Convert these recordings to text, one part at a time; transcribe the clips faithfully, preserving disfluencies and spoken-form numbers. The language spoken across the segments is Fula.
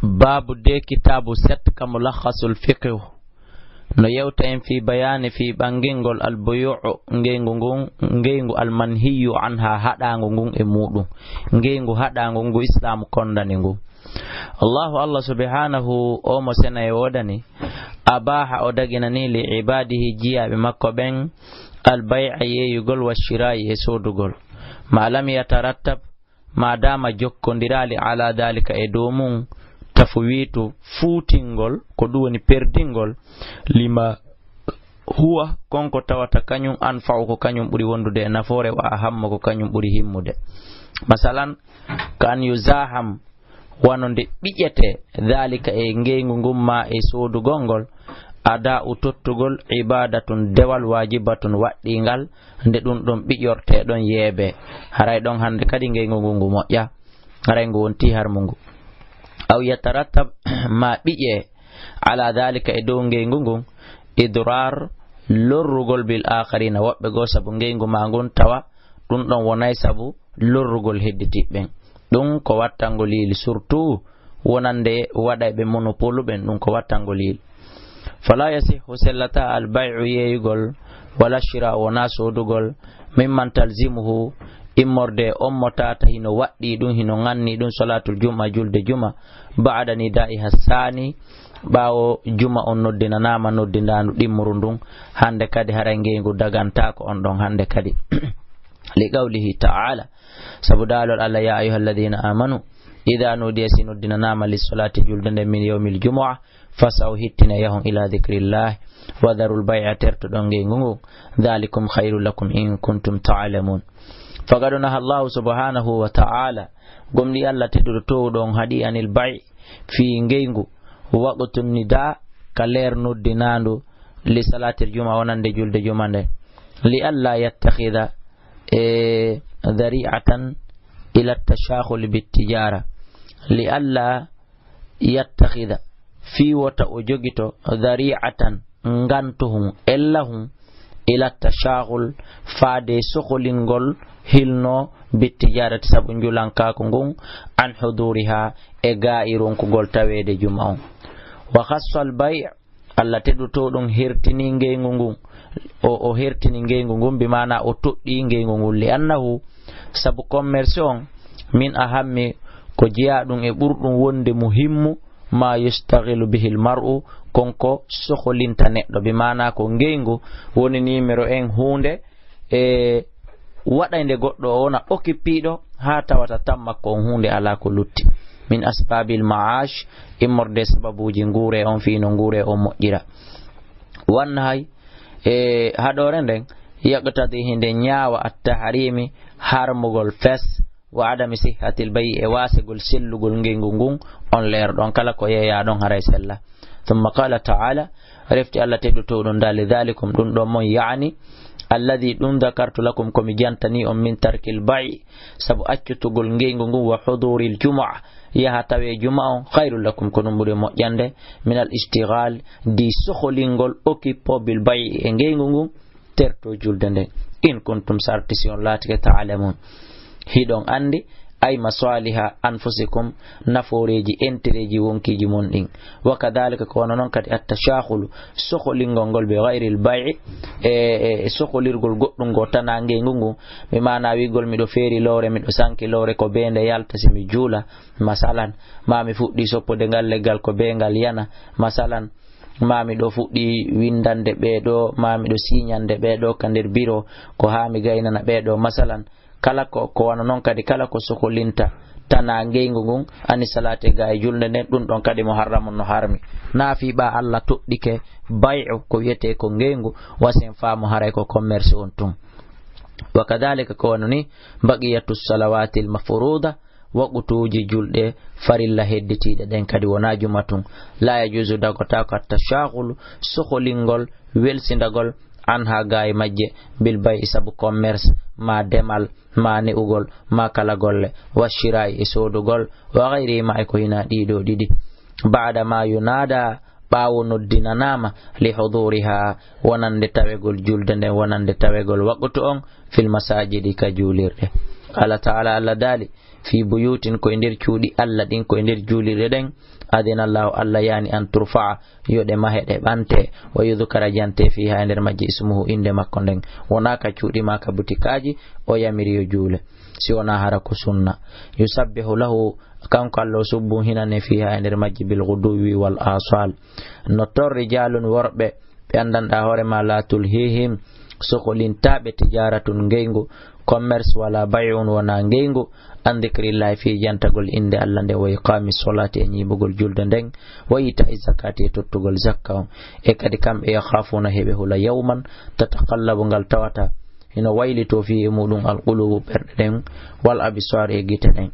Baabu de kitaabu set ka mulakhasul fiqhu. No yewta en fii bayaani fii ɓangingol al buyu'u, ngeyngu ngun, ngeyngu al manhiyu anha, haɗaangu ngun e muɗum. Ngeyngu haɗaangu ngu Islaamu kondani ngun. Allahu Allah subhanahu o mo sena e woodani, abaha o daginani li ibadihi jiyaaɓe makko ɓen al bay'a yeeyugol wa shira'i e soodugol. Ma lam yatarattab maadaama jokkondiraali ala daalika e dow mum, tafwiitu fuutingol, ko ɗum woni perdingol, lima huwa kon ko tawata kañum anfa'u ko kañum ɓuri wondude e nafoore wa ahamma ko kañum ɓuri himmude. Masalan, ka an yuzaham wano nde ɓiƴete daalika e ngeyngu ngun ma e soodugol ngol, ada u tottugol ibadatun dewal wajibatun waɗɗingal nde ɗum ɗon ɓiƴorte ɗon yeebe. Haray ɗon hannde kadi ngeyngu ngu ngu moƴƴa. Haray ngu wonti harmu ngu. Aw yatarattab ma ɓiƴe ala daalika e dow ngeyngu ngun idrar lorrugol bil akharina woɓɓe goo sabu ngeyngu ma ngun tawa ɗum ɗon wonay sabu lorrugol hedditiɓɓen. Ɗum ko wattangol yiili surtout wonande waɗayɓe monopole ɓen ɗum ko wattangol yiili. Fala yasihhu sellata al bay'u yeeyugol wala shira wona soodugol mimman talzimuhu immorde on mo tata hino waɗɗi ɗum hino ŋanni ɗum salatul juma julde juma ba'da nida'iha sani ɓaawo juma on noddinanaama noddindaandu ɗimmuru ndun hannde kadi haray ngeyngu dagantaako on ɗon hannde kadi. Li qawlihi ta'ala sabu daalol Allah ya ayyuha alladhina amanu idha nudiya si noddinanaama li salati julde nden min yawmil jumu'a fasaw hittine yahon ila dhikrillahi wa dharul bay'a tertoɗon ngeyngu ngun dhalikum khayrun lakum in kuntum ta'lamun. Faqad naha Allahu subhanahu wa ta'ala gomɗi Allah tedduɗo towɗo on haɗi anil bay' fii ngeyngu waqtu nida ka leer noddinaandu li salatil juma wonande julde juma nden li alla yattakhida e dhari'atan ila tashakhul bit tijara li alla yattakhida fii wota o jogito dhari'atan ngantohum ellahum ila tashaghul faade sokolingol hilno bittijarati sabu njulankaaku ngun an huduriha e gaayi ronkugol taweede juma on. Wa khassal bay' Allah teɗuto ɗum hertini ngeyngu ngun o, o hertini ngeyngu ngun bi maana o toɗɗi ngeyngu ngun li annahu sabu commerce on min ahammi ko jeyaa ɗum e ɓurɗum wonde muhimmu ma yustaghilu bihil mar'u kon ko soholinta neɗɗo bi maana ko ngeyngu woni numéro en huunde e waɗaynde goɗɗo o wona okipiiɗo haa tawata tan makko on huunde alaa ko lutti min asbabil ma'ash immorde sababuuji nguure on fii no nguure on moƴƴira wanna hay e haɗoore nden yaqtadi hinde ñaawa at tahrimi harmugol fes wa adami sihhatil bay'i e waasegol sellugol ngeyngu ngun on leer ɗon kala ko yeeya ɗon haray sella. Thumma qala ta'ala refti Allah tedduto ɗum dali dhalikum ɗum ɗon mon yaani alladhi ɗum dhakartu lakum komi jantani on min tarkil bay'i sabu accutugol ngeyngu ngun wa huduril jumu'a yaha tawe juma on khayrul lakum ko ɗum ɓuri moƴƴande min al ishtighal di soholingol okipo bil bay'i e ngeyngu ngun terto julde nden in kuntum sarti si on laatike ta'lamun hiɗon anndi ay masaliha anfusikum nafooreeji entereeji wonkiiji mon ɗin wa kadalika ko wano noon kadi attashahulu soholingol ngol ɓe gayril bay'i e, e soholirgol goɗɗum ngo tana ngeyngu ngu mi maana wiigol miɗo feeri lowre miɗo sanki lowre ko beende yalta si mi juula masalan ma mi fuɗɗi soppude ngal leggal ko beengal yana masalan ma miɗo fuɗɗi winndande ɓee ɗoo ma miɗo siiñande ɓee ɗoo ka nder biro ko haa mi gaynana ɓee ɗoo masalan kala ko ko wano noon kadi kala ko sokolinta tana ngeyngu ngun ani salate ga e julde nden ɗum ɗon kadi mo harramun no harmi naafi ɓa allah toɗɗike bay'u ko wiyetee ko ngeyngu wasen faamu haray ko commerce on tun wa kadalika ko wano ni baqiyatu salawatil mafruda waqutuuji julɗe farilla hedditiiɗe ɗen kadi wonaa juma tun laa yajuusu dagotaako attashaaxulu soholingol welsindagol an haa gaa e majje bil bay'i sabu commerce maa demal maa ne'ugol maa kala golle wa shiraa'i e soodugol wa gayrihi maa e ko hinaa ɗii ɗoo ɗiɗi baada maa yunaada ɓaawo noddinanaama li huduurihaa wonande tawegol julde nden wonande tawegol waqtu on fil masaajidi ka juulirɗe. Qaala ta'aalaa Allah daali Fii buyuutin, ko e nder cuuɗi Allah ɗin, ko e nder juulirɗe ɗen, adina Allahu, Allah yaani, an turfa'a, yo ɗe mahe, ɗe ɓante, wa yudhkara, jante, fiiha, e nder majji, ismuhu, innde makko nden. Wonaa ka cuuɗi maa ka butikaaji o yamiri yo juule, si wonaa hara ko sunna. Yusabbihu lahu, kanko Allah o subbunhinane, fiiha, e nder majji, bil ghuduwwi wal asal. No ton rijalun, worɓe, ɓe anndanɗaa hoore maa, la tulhihim, sokolintaaɓe, tijaratun, ngeyngu, commerce, wala bay'un, wonaa ngeyngu, an dhikrillahi, fii jantagol innde Allah nden, wa iqami solati, e ñiiɓugol julde nden, wa ita'i zakati, e tottugol zakka on. E kadi kamɓe, yakhafuna, heɓe hula, yawman, tataqallabu, ngal tawata hino waylitoo, fii, e muɗum, al qulubu, ɓerɗe ɗen, wal absar, e gite ɗen.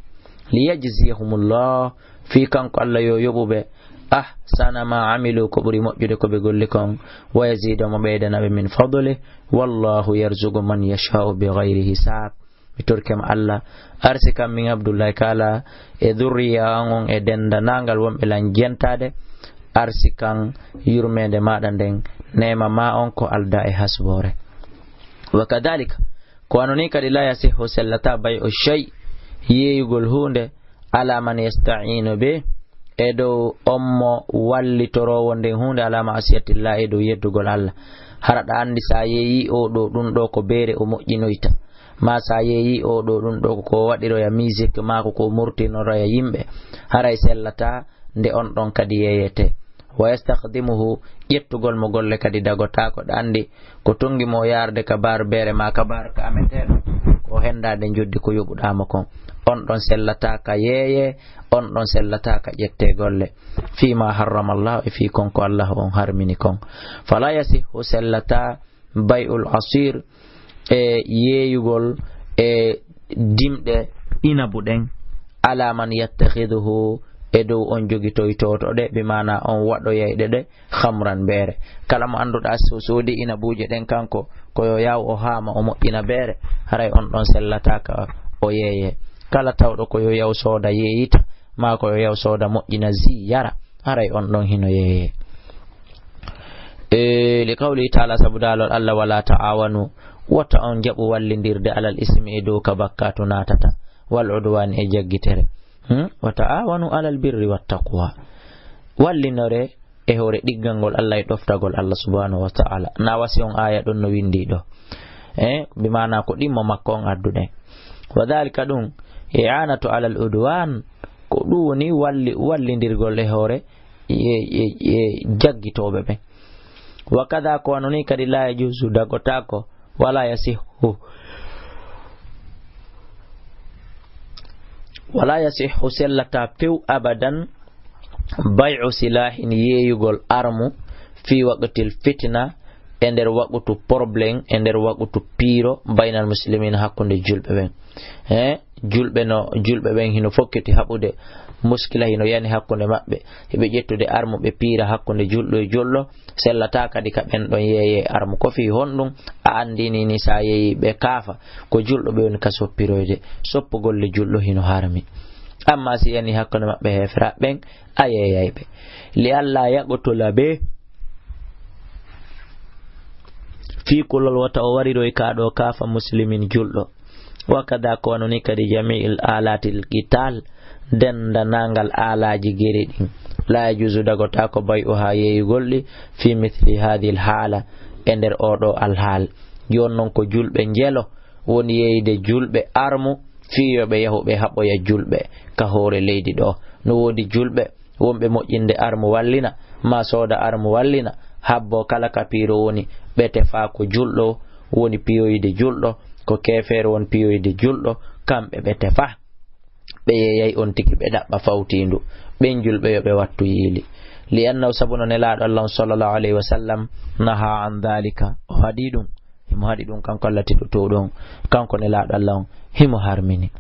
Liyajziyahumullah, fii kanko Allah yo yoɓu ɓe, ahsana ma amilu, ko ɓuri moƴƴude ko ɓe golli kon, wa yazidahum, o ɓeydana ɓe, min fadlih, wallahu yarzuqu man yasha'u bi ghayri hisab. Mi torike ma Allah, arsikan min Abdullahi Kala e dhurriya an on e denndaangal wonɓe lan jentaade, arsikan yurmeende maaɗa nden, neema ma on ko aldaa e hasboore. Wa kadhalika, ko wano nii kadi, la yasihhu, sellataa, bay'u shay, yeeyugol huunde, ala man yasta'inu bih, e dow on mo wallitoroowo nden huunde, ala ma'asiyatillah, e dow yeddugol Allah. Hara ɗa anndi, sa yeeyii oo ɗoo ɗum ɗoo ko beere o moƴƴinoyta, maa sa yeeyii oo ɗoo ɗum ɗoo ko o waɗiroya musique, maa ko ko o murtinoroya yimɓe, haray sellataa nde on ɗon kadi yeeyetee. Wa yastakhdimuhu, ƴettugol mo golle kadi dagotaako. Ɗa anndi, ko tonngi mo o yaarde ka barbeere maa ka bar ka ameteeɗo, ko henndaade njoddi ko yoɓuɗaa mo kon. On ɗon sellataa ka yeeyee, on ɗon sellataa ka ƴettee golle. Fii ma harrama Allah, e fii kon ko Allah on harmini kon. Fala yasihhu, sellataa, bay'ul asir, e yeeyugol e dimɗe inabu ɗen, ala man yattakhiduhu, e dow on jogitoytooto ɗe, bi maana on waɗoyayɗe ɗe, khamran, beere. Kala mo annduɗaa so soodi inabuuje ɗen kanko, ko yo yaw o haama o moƴƴina beere, haray on ɗon sellataa ka o yeeyee. Kala tawɗo ko yo yaw sooda yeeyita, maa ko yo yaw sooda moƴƴina zi yara, haray on ɗon hino yeeyee. E, li qawlihi ta'ala, sabu daalol Allah, wala ta'awanu, wota on jaɓu wallindirde, alal ismi, e dow ka bakkaatu naatata, wal udwani, e jaggitere. Hmm? Wa ta'awanu alal birri wat taqwa. Wallinore e hoore ɗiggal ngol Allah e ɗoftagol Allah subhanahu wa ta'ala. Na wasi on aaya ɗon no winndi ɗo. Eh, bi maana ko ɗimmo makko on adduɗen. Wa dhalika, ɗum, i'anatu alal udwan, ko ɗum woni walli-, wallindirgol e hoore e, e, e jaggitooɓe ɓen. Wa kadha, ko wano ni kadi, la yajuzu, dagotaako, wala yasihhu, wala yasihhu, sellata few abadan, bay'u silahin, yeeyugol armu, fi waqtil fitna, e nder waqtu problème, e nder waqtu piiro, baynal muslimin, hakkunde julɓe ɓen. He, julɓe no, julɓe ɓen hino fokkiti haɓude muskila, hino yani hakkunde maɓɓe. Hiɓe ƴettude armu ɓe piira hakkunde julɗo e julɗo, sellata kadi ka ɓen ɗon yeeye armu. Ko fii honɗum? A anndini ni sa yeeyi ɓe kaafa, ko julɗo ɓe woni ka soppiroyde. Soppo golle julɗo hino harmi. Amma si yani hakkunde maɓɓe heefera ɓen, a yeeyay ɓe. Li alla yaqtula be fii kulol wata o wariroy ka ɗo kaafa muslimin julɗo. Wa kada ko wano ni kadi jami'il alatil qital, dendanangal alaaji gere ɗin. La yajuzu dagotako bay'uha yeeyugol ɗi fi mithli hadhihi al hala, e nder oɗo alhaal. Jon non ko julɓe njelo woni yeeyde julɓe armu fii yo ɓe yahu ɓe haɓoya julɓe ka hoore leydi ɗo. No woodi julɓe wonɓe moƴƴinde armu wallina, maa sooda armu wallina, habbo kala ka piiro woni, ɓe tefa ko julɗo woni piyoyde julɗo, ko keefeero woni piyoyde julɗo, kamɓe ɓe tefa. Ɓe yeeyay on tigi ɓe ɗaɓɓa fawtiindu. Ɓen julɓe yo ɓe wattu yiili. Li annahu sabu no Nelaaɗo Allah on sallallahu alayhi wa sallam naha an dhalika. O haɗi ɗum. Himo haɗi ɗum kanko Allah tedduɗo ɗon. Kanko Nelaaɗo Allah on. Himo harmini.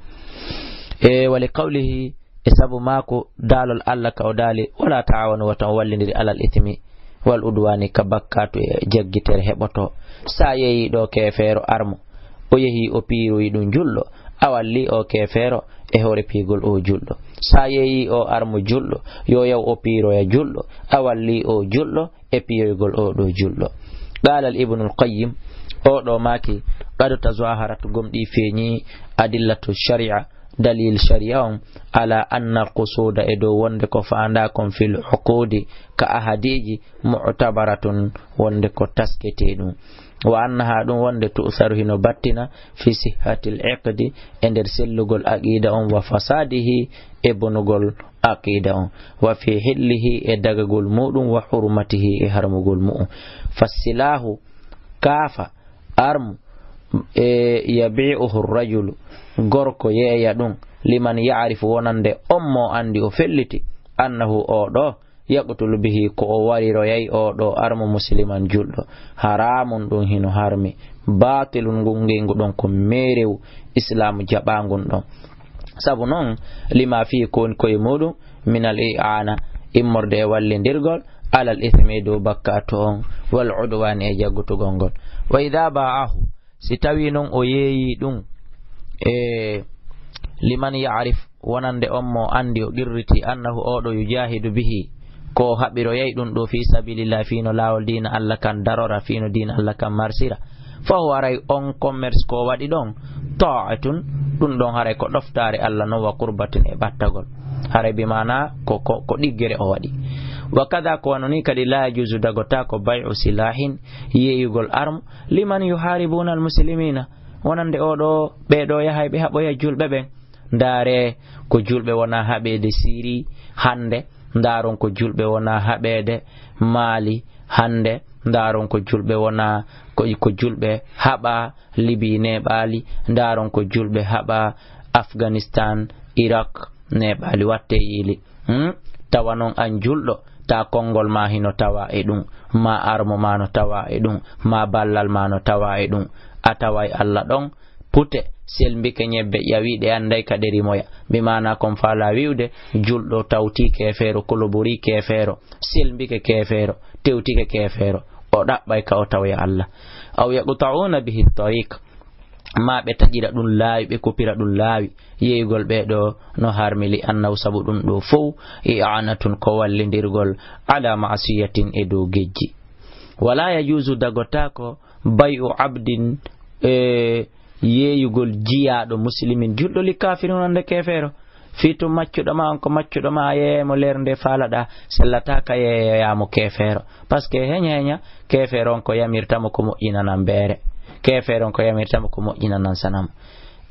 E wa li qawlihi, e sabu maako daalol Allah ka o daali, "Wala ta'awanu, wata on wallindiri alal ithmi wal udwani, ka bakkatu e jaggitere heɓoto." Sa yeeyi ɗo keefeero armu, o yehi o piiroyi ɗum julɗo, a walli o keefeero e hoore piigol o julɗo. Sa yeeyi o armu julɗo, yo yaw o piiroya julɗo, a walli o julɗo e piyoygol o ɗo julɗo. Qala al Ibnul Qayyim, o ɗo maaki, "Qad tazaharat, gomɗi feeñi, adillatu shari'a, dalil shari'a on, ala anna al qusuda, e dow wonde ko faandaa kon fil uqudi ka ahadiiji, mu'tabaratun, wonde ko tasketee ɗum. Wa annaha, ɗum wonde, tu'saru, hino battina, fi sihhatil iqdi, e nder sellugol aqida on, wa fasadihi, e bonugol aqida on, wa fi hillihi, e dagagol muɗum, wa hurmatihi, e harmugol mu'um. Fasilahu, kaafa, armu, e yabi'uhu rajulu, gorko yeeya ɗum, liman ya'rifu, wonande on mo andi o felliti, annahu, o ɗo, yaqtulu bihi, ko o wariroyay o ɗo armu musliman julɗo, haramun, ɗum hino harmi, batilun, ngun ngeygu ɗon ko meerewu, islaamu jaɓaa ngun ɗon. Sabu non, lima fii, ko woni koye muɗum, minal i'ana, immorde e wallindirgol, alal ismi, e dow bakkaatu on, wal udwani, e jaggutugol ngol. Wa idha ba'ahu, si tawi non o yeeyi ɗum, e liman ya'rif, wonande on mo andi, o qirriti, annahu, o ɗo, yujahidu bihi, ko haɓiroyay ɗum ɗo fi sabilillah, fii no laawol diina Allah kan darora, fii no diina Allah kan marsira. Fa huwa, haray on commerce ko waɗi ɗon, ta'atun, ɗum ɗon haray ko ɗoftaare Allah non, wa qurbatun, e ɓattagol. Haray bi maana ko, ko, ko ɗiggere o waɗi. Wa kada, ko wano ni kadi, la yajuzu, dagotaako, bay'u silahin, yeeyugol arm, liman yuharibuna al muslimina, wonande o ɗo, ɓe ɗo yahay ɓe haɓoya julɓe ɓen. Ndaare ko julɓe wona haɓeede Siri hannde, ndaaron ko julɓe wona haɓeede Mali hannde, ndaaron ko julɓe wona, ko, ko julɓe haɓa Libi neeɓaali, ndaaron ko julɓe haɓa Afghanistan, Iraq neeɓaali, watte yiili. Hmm? Tawa non an julɗo, ta konngol ma hino tawa e ɗum, ma armo ma no tawa e ɗum, ma ballal ma no tawa e ɗum. A taway Allah ɗon, pute, selbike ñebbe, ƴawi ɗe anday ka ɗe rimoya. Bi maana kon faala wi'ude, julɗo tawti keefeero, kolobori keefeero, selbike keefeero, tewtike keefeero, o ɗaɓɓay ka o tawoya Allah. Aw yaqta'una bihi tariq, ma ɓe taƴira ɗum laawi, ɓe kopira ɗum laawi. Yeeyugol ɓe ɗo no harmi, li annahu, sabu ɗum ɗo fow, i'anatun, ko wallindirgol, ala ma'siyatin, e dow gejji. Wala yajuzu, dagotaako, bay'u abdin, e yeeyugol jiyaaɗo muslimin, julɗo, li kafirin, wonande keefeero. Fii tun maccuɗo ma on ko maccuɗo ma, a yeeyay mo leer nde faalaɗaa, sellataaka yeeyoyaa mo keefeero. Parce que heña heña, keefeero on ko yamirta mo ko moƴƴinanan beere. Keefeero on ko yamirta mo ko moƴƴinanan sanam.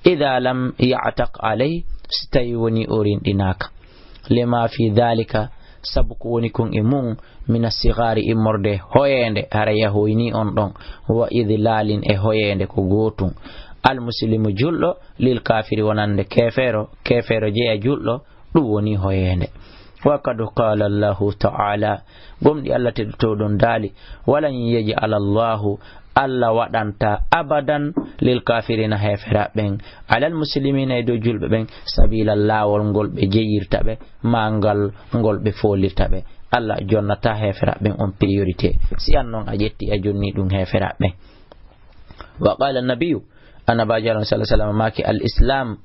Ida lam ya'taq alayhi, si tawi woni o rinɗinaaka. Lima fi dhalika, sabu ko woni kon e mum, mina sigari, immorde hoyeende, hara yahoyni on ɗon, wa idlalin, e hoyeende ko gootun. Al muslimu, julɗo, lil kafiri, wonande keefeero, keefeero jeya julɗo, ɗum woni hoyeende. Wa qad qala Allahu ta'ala, gomɗi Allah teddotooɗo on daali, walan yaj'ala Allahu, Allah waɗanta abadan lil kafirina, heeferaaɓe ɓen, alal muslimina, e dow julɓe ɓen, sabila, laawol ngol ɓe jeyirta ɓe, maa ngal ngol ɓe foolirta ɓe. Allah jonnata heeferaaɓe ɓen on priorité. Si an non a ƴetti a jonni ɗum heeferaaɓe ɓen. Wa qala nabiyu, annabaajo Allah sallallahu alaihi wasallam maaki, al islam,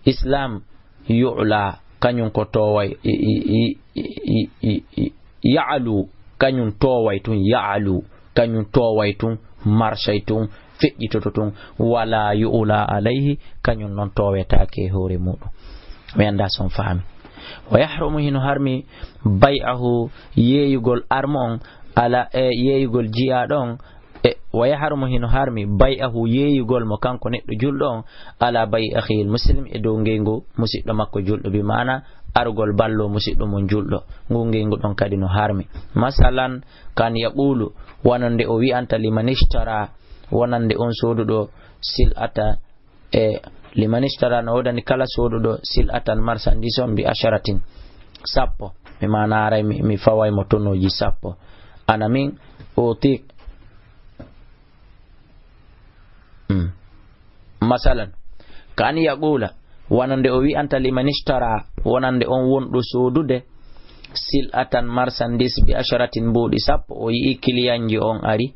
islam yu'la, kañum ko tooway, i, i, ya'lu, kañum tooway tun, ya'lu, kañum tooway tun, marsay tun, feƴƴitoto tun, wala yu'la alayhi, kañum non toowetaake e hoore muɗum. Mi anndaa si on faami. Wa yahrumu, hino harmi, bay'ahu, yeeyugol armo on, ala, e yeeyugol jiyaaɗo on, e, wa yahrumu, hino harmi, bay'ahu, yeeyugol mo kanko neɗɗo julɗo on, ala bay'i akhihil muslim, e dow ngeygu musiɗɗo makko julɗo, bi maana arugol ballo musiɗɗo mum julɗo, ngu ngeygu ɗon kadi no harmi. Masalan, kan yaqulu, wano nde o wi'anta, liman ishtara, wonande on sooduɗo, sil'ata, e liman ishtara, no woodani kala sooduɗo sil'atan, marchandise on, bi asharatin, sappo. Mi maana haray mi, mi faway mo tonooji sappo. Ana min uti, mm. Masalan, ka an yaqula, wonande o wi'anta, liman ishtara, wonande on wonɗo soodude, sil'atan, marchandise, bi asharatin, mbuuɗi sappo, o yi'i kiliyanjo on ari,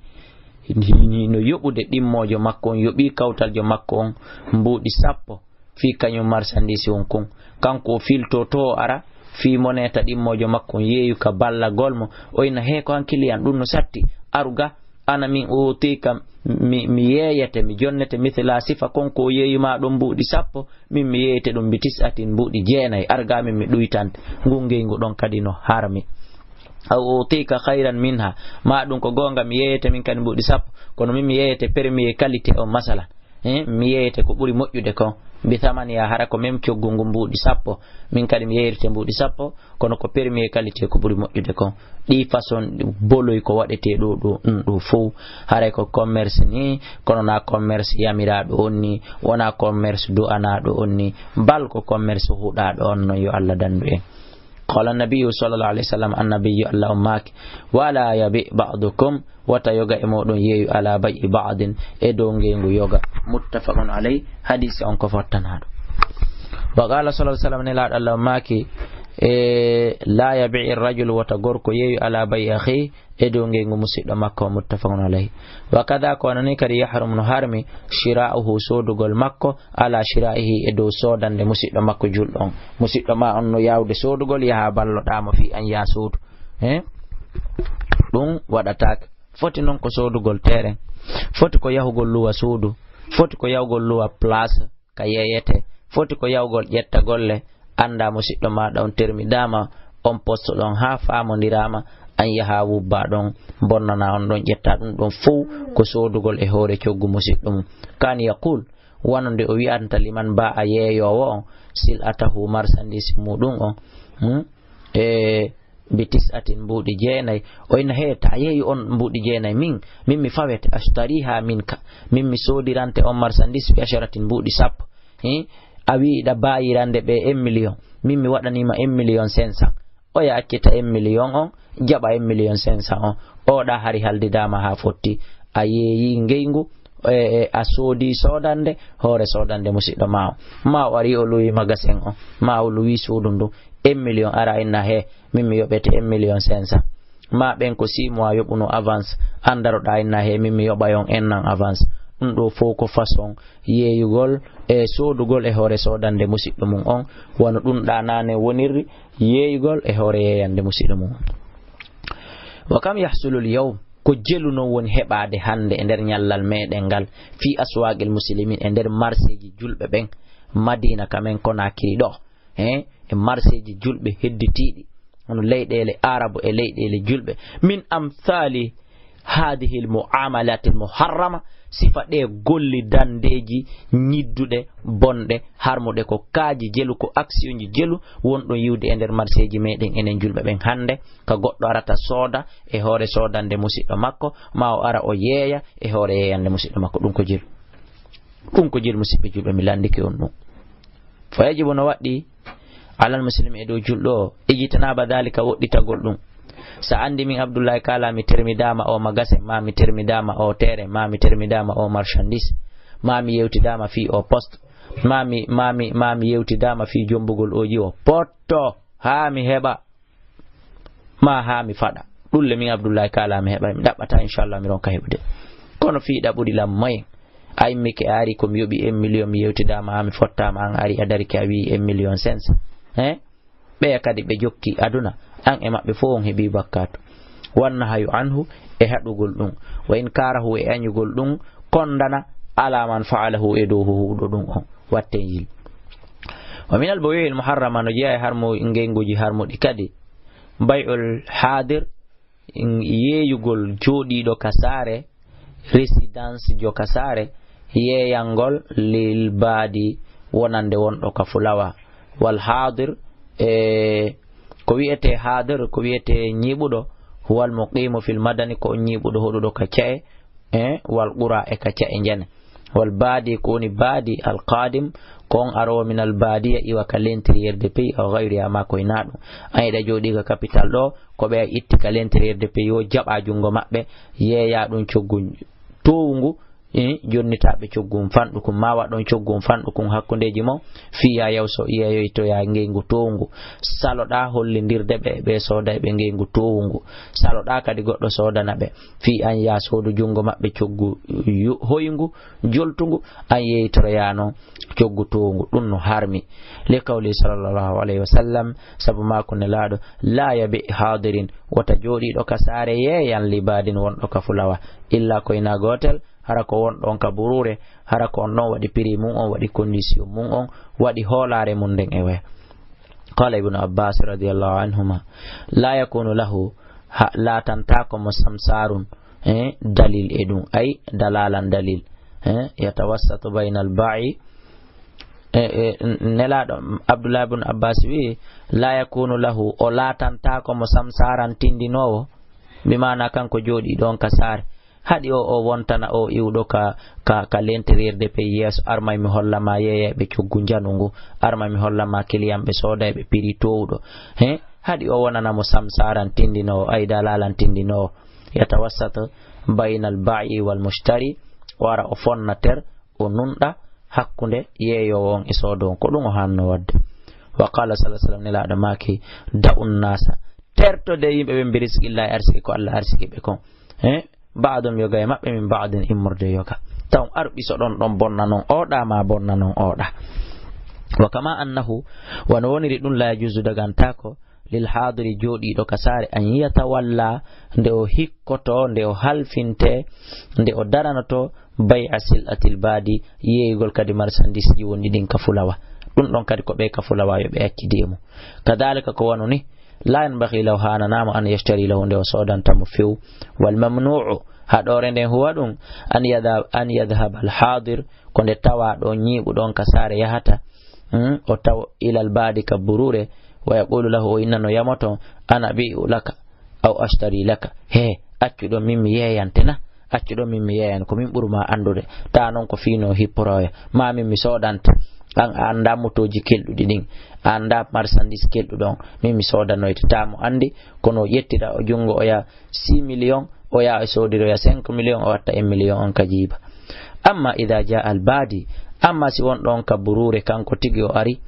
hino yoɓude ɗimmoojo makko on, yoɓi kawtaljo makko on mbuuɗi sappo, fii kañum marchandise on kun. Kanko o filto to o ara, fii moneta ɗimmoojo makko on yeeyu ka ballagol mo, o inna, "Hee, ko han kiliyan, ɗum no satti, aru ga, ana min utika mi, mi yeeyete, mi jonnete, mithla sifa kon ko yeeyumaa ɗon mbuuɗi sappo, min mi yeeyete ɗum bi tis'atin mbuuɗi jeenay, arga min mi ɗuytante. Ngun ngeygu ɗon kadi no harmi. Aw utika khayran minha, ma ɗum ko goonga mi yeeyete min kadi mbuuɗi sappo, kono min mi yeeyete premier qualité on, masala. Eh, mi yeeyete ko ɓuri moƴƴude kon. Bi thamaniha, hara ko même coggu ngu mbuuɗi sappo, min kadi mi yeeyirte mbuuɗi sappo, kono ko premier qualité ko ɓuri moƴƴude kon. Ɗi façon boloy ko waɗetee ɗo, ɗo, ɗum ɗo fow. Haray ko commerce ni, kono na commerce yamiraaɗo on ni, wona commerce du'anaaɗo on ni, bal ko commerce huɗaaɗo on non, yo Allah dandu en. Qala nabiyu sallallahu alayhi wa sallam, annabiyu Allah on maaki, wala yabi ba'dukum, wata yoga e moɗon yeeyu ala bay'i ba'din, e dow ngeygu yoga. Muttafaqun alayh, hadisi on ko fottanaaɗo. Wa qala sallallahu alayhi wa sallam, nelaaɗo Allah on maaki, e, la yabi'i rajulu, wata gorko yeeyu ala bay'i akhi, e dow ngeygu musiɗɗo makko, muttafaqun alayh. Wa kada ko wano ni kadi yahrum no harmi shira'uhu, soodugol makko, ala shira'ihi, e dow soodande musiɗɗo makko julɗo on. Musiɗɗo ma on no yaawde soodugol, yaha balloɗaa mo fii an yaa soodu. Eh? Ɗum waɗataake. Foti non ko soodugol terrain. Foti ko yahugol luwa suudu. Foti ko yahugol luwa place ka yeeyete. Foti ko yahugol ƴetta golle. Annda musiɗɗo maaɗa on termidaama on poste ɗon haa faamondiraama, an yaha wubba ɗon, bonnana on ɗon, ƴetta ɗum ɗon fow ko soodugol e hoore coggu musiɗɗo mum. Kan yaqul, wano nde o wi'anta liman ba a yeeyoowo on, sil'atahu, marchandise muɗum on, hmm? E bi tis'atin, mbuuɗi jeenay. O inna, "He, ta yeeyu on mbuuɗi jeenay, min, min mi fawete, ashtariha minka. Min mi soodirante on marchandise bi asharatin, mbuuɗi sappo." Hi? A wi'i ɗa baayirande ɓe un million. Min mi waɗanima un million cinq cents. Oya accita un million on, jaɓa un million cinq cents on. Oɗa hari haldidaama haa fotti. A yeeyi ngeygu, e, e, a soodi soodande, hoore soodande musiɗɗo ma o. Ma o ari o luwi magasin on, ma o luwi suudu ndu. Un million ara inna, "He, min mi yoɓete un million cinq cents." Ma ɓen ko six mois yoɓuno avance, an daroɗa inna, "He, min mi yoɓay on un an avance." Ɗum ɗo fow ko façon yeeyugol e soodugol e hoore soodande musiɗɗo mum on, wano ɗum ɗa naane wonirri yeeyugol e hoore yeeyande musiɗɗo mum on. Wa kam yahsulul yawm, ko jelu non woni heɓaade hannde e nder ñallal meɗen ngal, fi aswaqil muslimin, e nder marseeji julɓe ɓen, Madina ka men Konakiri ɗo, he, e marseeji julɓe hedditiiɗi, hono leyɗeele Arabu e leyɗeele julɓe, min amthali hadihil muamalatil muharrama, sifa ɗe gollidandeeji ñidduɗe, bonɗe, harmuɗe, ko kaaji jelu, ko aksiyoji jelu wonɗon yiwde e nder marseeji meɗen enen julɓe ɓen hannde, ka goɗɗo arata sooda e hoore soodande musiɗɗo makko, ma o ara o yeeya e hoore yeeyande musiɗɗo makko. Ɗum ko jelu. Ɗum ko jelu, musiɓɓe julɓe, mi lanndike on ɗum. Fa yajibu, no waɗɗi, alal muslimi, e dow julɗo o, ijtinaba dhalika, woɗɗitagol ɗum. Sa anndi min Abdullahi Kala mi termidaama o magasin, ma mi termidaama o terrain, ma mi termidaama o marchandise, ma mi yewtidaama fii o poste, ma mi, ma mi, ma mi yewtidaama fii jombugol oji o potto haa mi heɓa, ma haa mi faɗa. Ɗum le min Abdullahi Kala mi heɓa, mi ɗaɓɓata, inchallah, mi ronka heɓude. Kono fii ɗaɓɓude lan moyen, a immike a ari ko mi yoɓi un million, mi yewtidaama haa mi fottaama, an ari a darike a wi'i un million cinq cents. Hein? Ɓeya kadi ɓe jokki aduna, an e maɓɓe fow on heɓi bakkaatu. Wan nahyu anhu, e haɗugol ɗum. Wa inkarahu, e añugol ɗum, kondana, ala man fa'alahu, e dow huhuɗo ɗum on. Watten yil. Wa minal buyu'il muharrama, no jeyaa e harmu, ngeyguuji harmuɗi kadi. Bay'ul hadir, yeeyugol jooɗiiɗo ka saare, résidence jo ka saare, yeeyangol lil baadi wonande wonɗo ka fulawa. Wal haadir, e ko wi'etee haadir, ko wi'etee ñiiɓuɗo, huwal muqiimu fil madani, ko on ñiiɓuɗo hoɗuɗo ka ca'e, e wal qura, e ka ca'e njane. Wal baadi, ko woni baadi, al qaadim, ko on aroowo minal baadiya, iwa ka l'intérieur de pays, aw gayriha, ma ko e na ɗum. An eɗa jooɗii ka capital ɗo, ko ɓe a itti ka l'intérieur de pays o, jaɓa junngo maɓɓe, yeeya ɗum coggu toowngu, e jonnitaaɓe coggu um fanɗukun, ma waɗon coggu um fanɗukun hakkundeeji mon, fii ya yaw so yeeyoytoya ngeygu toowngu. Saloɗaa hollindirde ɓe, ɓe sooda e ɓe ngeygu toowngu. Saloɗaa kadi goɗɗo soodana ɓe, fii an ya soodu junngo maɓɓe coggu yu-, hoyngu, joltungu, an yeeytoroya non coggu toowngu. Ɗum no harmi. Li qawli sallallahu alayhi wa sallam, sabu maaku Nelaaɗo, "La yabi haadirin, Wota jooɗiiɗo ka saare yeeyan li baadin wonɗo ka fulawa. Illa ko ina gootel, hara ko wonɗon ka buruure, hara ko on ɗon waɗi prix mum on, waɗi condition mum on, waɗi hoolaare mum nden e waya. Qala Ibnu Abbas radiyallahu anhuma, "La yakunu lahu," ha, laatantaako mo samsaarun, eh, dalil e ɗum, ay dalalan dalil, eh, yatawassatu baynal ba'i, eh, eh, n-, Nelaaɗo Abdullah ibn Abbas wi, "La yakunu lahu," o laatantaako mo samsaaran tindinoowo, bi maana kanko jooɗii ɗon ka saare. Haɗi o, o wontana o iwɗo ka, ka, ka l'intérieur de pays yeeso, armay mi holla ma yeeyayɓe coggu njanu ngu, armay mi holla ma kiliyanɓe soodayɓe prix toowɗo. He? Haɗi o wonana mo samsaaran tindinoowo, ay dalalan tindinoowo. Yatawassatu baynal ba'i wal mushtari, o ara o fonna ter, o nunɗa hakkunde yeeyoowo on e soodoowo on. Ko ɗum o hanno waɗde. Wa qala sallallahu alaihi wasallam, Nelaaɗo maaki, "Da'un nasa." Tertode yimɓe ɓen bi rizqillahi, arsike ko Allah arsiki ɓe kon. He? Ba'dum yoga e maɓɓe min ba'din immorde yoga. Taw arɓi so ɗon ɗon bonna non oɗa ma bonna non oɗa. Wa kama annahu, wano woniri ɗum la yajuzu dagantako, lil hadiri jooɗiiɗo ka saare an yatawalla nde o hikkoto, nde o halfinte, nde o daranoto bay'a sil'atil baadi, yeeyugol kadi marsandiisji wonɗi ɗin ka fulawa. Ɗum ɗon kadi ko ɓe ka fulawa yo ɓe accidi e mum. Kadhalika ko wano ni, la yanbaghi law hananama an yashtari lahu nde o soodanta mo few. Wal mamnu'u, haɗoore nden huwa ɗum, an yadha-, an yadhhaba al hadir, ko nde tawa ɗon ñiiɓu ɗon ka saare yahata, hmm, o taw ilal baadi ka buruure, wa yaqulu lahu, o innano yamoto, ana bi'u laka, aw ashtari laka. He, accu ɗon min mi yeeyante na? Accu ɗon min mi yeeyan, ko min ɓuri ma anndude. Ta non ko fino hipporoya. Ma min mi soodanta. An a annda motooji kelɗuɗi ɗin. A annda marchandise kelɗuɗo on. Min mi soodanoyte. Ta mo anndi, kono o ƴettira o junngo o yaha six millions, o yaha o soodiroya cinq millions, o watta un million on ka jiiba. Amma ida jaa al baadi, amma si won ɗon ka buruure kanko tigi o ari,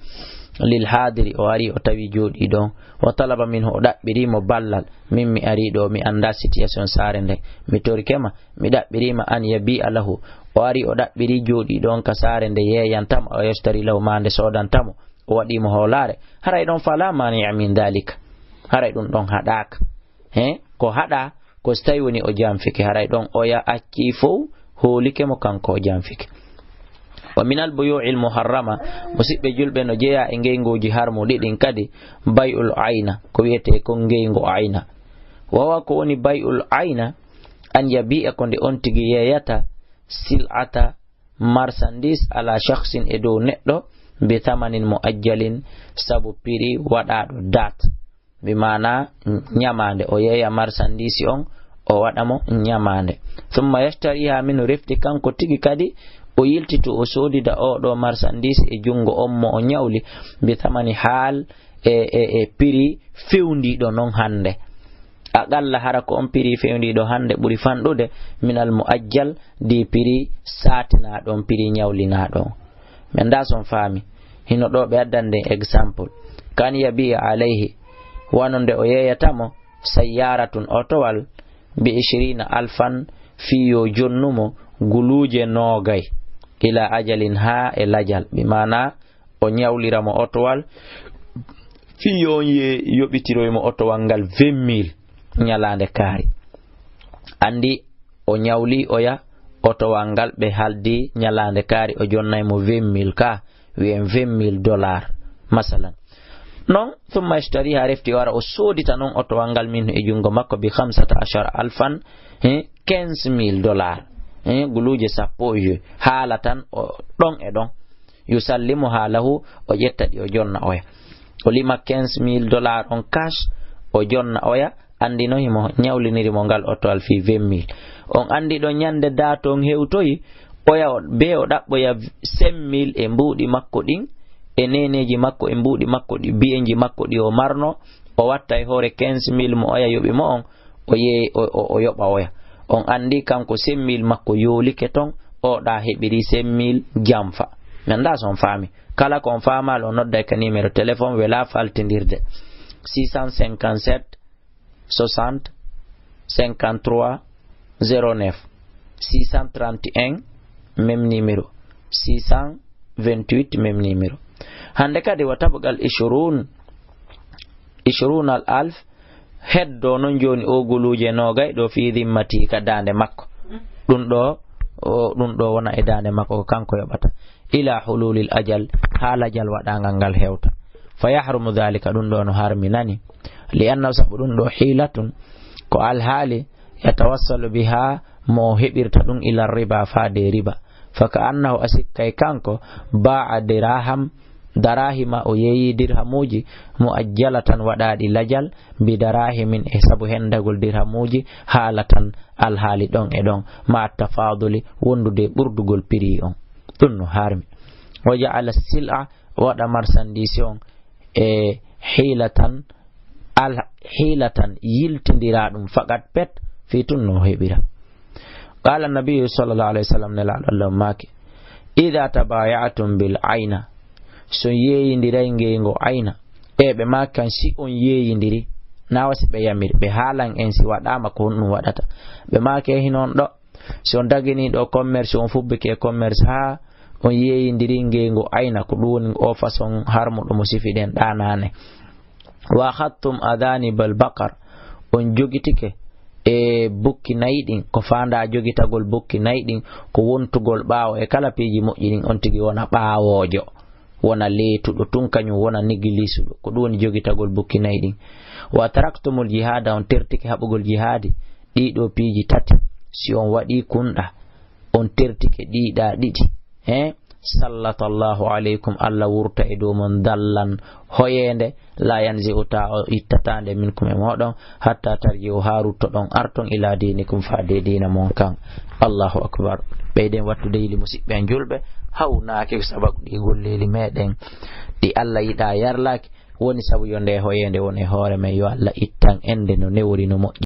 lil haadiri o ari o tawi jooɗii ɗon, wa talaba minhu o ɗaɓɓiri mo ballal, min mi ari ɗo mi annda situation saare nden, mi torike ma, mi ɗaɓɓiri ma an yabi'a lahu, o ari o ɗaɓɓiri jooɗii ɗon ka saare nde yeeyanta mo, o yashtari lahu ma nde soodanta mo, o waɗi mo hoolaare, haray ɗon fala mani'a min dhalika, haray ɗum ɗon haɗaaka. He, ko haɗa, ko so tawi woni o janfike, haray ɗon oya accii fow, hoolike mo kanko o janfike. Wa minal buyu'il muharrama, musiɓɓe julɓe no jeyaa e ngeyngooji harmuɗi ɗin kadi, bay'ul ayna, ko wiyetee ko ngeyngu ayna. Wawa ko woni bay'ul ayna, an yabi'a ko nde on tigi yeeyata, sil'ata, marchandise ala shakhsin e dow neɗɗo, bi thamanin mu'ajjalin, sabu prix waɗaaɗo date. Bi maana ñamaande, o yeeya marchandise on, o waɗa mo ñamaande. Thumma yashtariha minhu, refti kanko tigi kadi, o yiltito, o soodida o ɗo marchandise e junngo on mo o ñawli, bi thamani haal e, e, e prix fewndiiɗo non hannde. Aqalla hara ko on prix fewndiiɗo hannde ɓuri fanɗude minal mu'ajjal di prix saatinaaɗo on, prix ñawlinaaɗo on. Men da son faami. Hino ɗo ɓe addan den exemple. Kan yabi alayhi. Wano nde o yeeyata mo sayyaratun otowal bi ishirina alfan fii yo jonnu mo guluuje noogay ila ajalin haa e lajal. Bi maana o ñawlira mo otowal fii yo on ye yoɓitiroy mo otowal ngal vingt mille ñalaande kaari. Anndi o ñawli oya otowal ngal ɓe haldi ñalaande kaari o jonnay mo vingt mille ka, wiyen vingt mille dollars, masalan. Non, thumma yashtariha, refti o ara o soodita non otowal ngal min e junngo makko bi khamsata ashara alfan, he, quinze mille dollars, he, guluuje sappo e joy, haala tan o ɗon e ɗon. Yusallimuha lahu, o ƴetta ɗi o jonna oya. O lima quinze mille dollars on cash, o jonna oya, anndi no himo ñawliniri mo ngal otowal fii vingt mille. On anndi ɗo ñande date on hewtoyi, oya o, be o ɗaɓɓoya cinq mille e mbuuɗi makko ɗin, e neneeji makko e mbuuɗi makko ɗi, biyenji makko ɗi o marno, o watta e hoore quinze mille mo oya yoɓi mo on, o ye-, o, o, o yoɓa oya. On anndi kanko cinq mille makko yoolike ton, o ɗa heɓiri cinq mille janfa. Mi annda so on faami. Kala ko on faamaali, on nodday ka numéro téléphone, wela faltindirde. Six cent cinquante-sept, soixante, cinquante-trois, zéro neuf. Six cent trente et un, même numéro. Six cent vingt-huit, même numéro. Hannde kadi wa tabgal ishrun, ishrun al alf, Heddo non jooni o guluuje noogay ɗo fii dimmati ka daande makko. Ɗum ɗo, o, ɗum ɗo wona e daande makko ko kanko yoɓata. Ila hululil ajal, haa lajal waɗaangal ngal hewta. Fa yahrumu dhalika, ɗum ɗo no harminani. Li annahu, sabu ɗum ɗo hiilatun, ko alhaali, yatawassalu biha, mo heɓirta ɗum ila riba, faade riba. Fa ka annahu, a sikkay kanko, ba'a diraham, darahima, o yeeyi dirhamuuji, mu'ajjalatan, waɗaaɗi lajal, bi darahimin, e sabu hendagol dirhamuuji, haalatan, alhaali ɗon e ɗon, ma tafaduli, wondude ɓurdugol prix on. Ɗum no harmi. Wa ja'ala sil'a, waɗa marchandise on, e hiilatan, al-, hiilatan, yiltindira ɗum faqat pet, fii tun no heɓira. Qala Nabiyyu sallallahu alayhi wa sallam, Nelaaɗo Allah on maaki, "Idha tabaya'tum bil ayna," so yeeyindiray ngeygo ayna. E ɓe maaki kan, si on yeeyindiri, na wasi ɓe yamiri, ɓe haalan en si waɗaama ko honɗum waɗata. Ɓe maaki, "E hinon ɗo, si on dagini ɗo commerce, on fubbike commerce haa on yeeyindiri ngeygo ayna," ko ɗum woni o façon harmuɗo mo sifiɗen ɗanane. "Wa akhadhtum adhanibal baqar," on jogitike e bukki nayi ɗin, ko faanda jogitagol bukki nayi ɗin, ko wontugol ɓaawo e kala piiji moƴƴi ɗin, on tigi wona ɓaawoojo, wona leetuɗo tun, kañum wona nigilisuɗo, ko ɗum woni jogitagol bukki nayi ɗin. "Wa taraktumul jihada," on tertike haɓugol jihaadi, ɗiɗo piiji tati, si on waɗi kunɗa, on tertike ɗiɗa ɗiɗi, he, "sallatallahu alaykum," Allah wurta e dow mon, dallan, hoyeende, "la yanzi'u," ta o ittataande, "minkum," e moɗon, "hatta tarji'u," haa ruttoɗon, arton, "ila dinikum," faade diina mon kan. Allahu akbar. Ɓeyden wattude yili, musiɓɓe en julɓe, hawnaaki ko sababu ɗi golleeli meɗen ɗi Allah yiɗa yarlaaki, woni sabu yo nde hoyeende won e hoore men, yo Allah ittan ende no newori no moƴƴi.